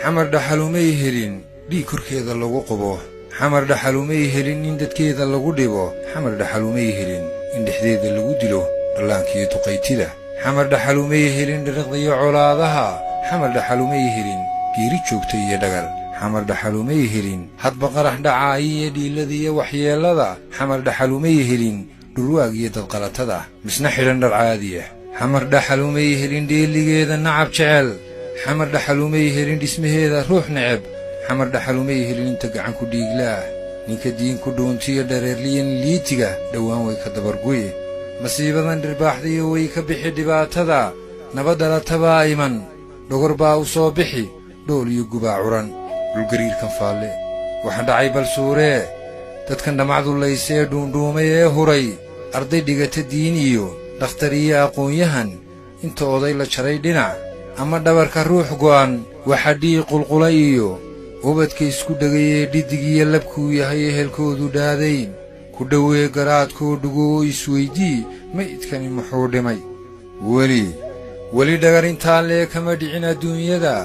Xamar dhaxalumay helin dhiig korkeeda lagu qubo. Xamar dhaxalumay helin in dadkeeda lagu dhibo. Xamar dhaxalumay helin in dhexdeeda lagu dilo dhallaankiiyo duqaytida. Xamar dhaxalumay helin dhiriqdiyo colaadaha. Xamar dhaxalumay helin geeri joogta iyo dhagar. Xamar dhaxalumay helin hadba qarax dhacaayi iyo dhiillada iyo waxyeellada. Xamar dhaxalumay helin dhurwaag iyo dadqalatada misna xidhan dhar caadiya. Xamar dhaxalumay helin dheeligeeda nacab jecel. Xamar dhaxalumay helin dhismaheeda ruux neceb. Xamar dhaxalumay helin inta gacan ku dhiiglaah. Ninka diin ku dhuuntiyo dhareerliyan liitiga dhowaan way ka dabarguye. Masiibadan dhirbaaxdiyo way ka bixi dhibaatada. Nabadhalatabaa iman, dhogor baa u soo bixi, dhool iyo gubaa curan. Dhulgariirkan faalle waxaa dhacay balsuuree, dadkan dhammacdu laysee dhuundhuumay ee huray. Arday dhigata diin iyo dhakhtar iyo aqoon-yahan, inta oday la jaray dhinac ama dhabarka ruux go'an. Waxa dhiig qulqula iyo ubadka isku dhegay ee dhidig iyo labkuu yahay ehelkoodu dhaadayn. Ku dhowee garaadkoo dhugo oo isweydii, maydkani muxuu dhimay? Weli weli dhagar intaan lee kama dhicin adduunyada.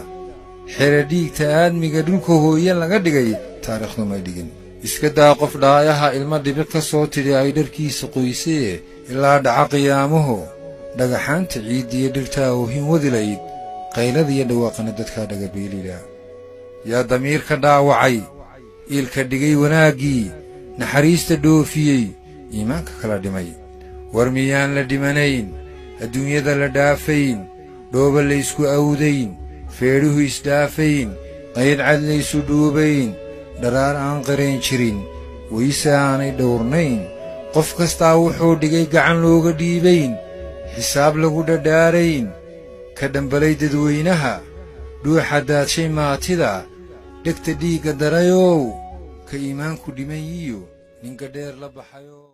Xere dhiigta aadmiga dhulka hooye laga dhigay taariikhdu may dhigin. Iska daa qof dhaayaha ilma dhibiq ka soo tidhi ay dharkiisa qoysee, ilaa dhaca qiyaamuhu dhagaxaanta ciiddiiyo dhirtaa oohin wadilayd, qayladiiyo dhawaaqana dadkaa dhagabeelila. Yaa damiirka dhaawacay, iilka dhigay wanaaggii, naxariista dhoofiyey, iimaanka kala dhimay? War miyaan la dhimanayn, adduunyada la dhaafayn, dhooba laysku awdayn, feedhuhu isdhaafayn, qayd cad laysu dhuubayn, dharaar aan qarayn jirin, wayse aanay dhowrnayn, qof kastaa wuxuu dhigay gacan looga dhiibayn, xisaab lagu dhadhaarayn, ka dhambalay dadweynaha, dhuuxa daadshay maatida, dhegta dhiigga darayow, ka iimaanku dhiman yiyo ninka dheer la baxayo?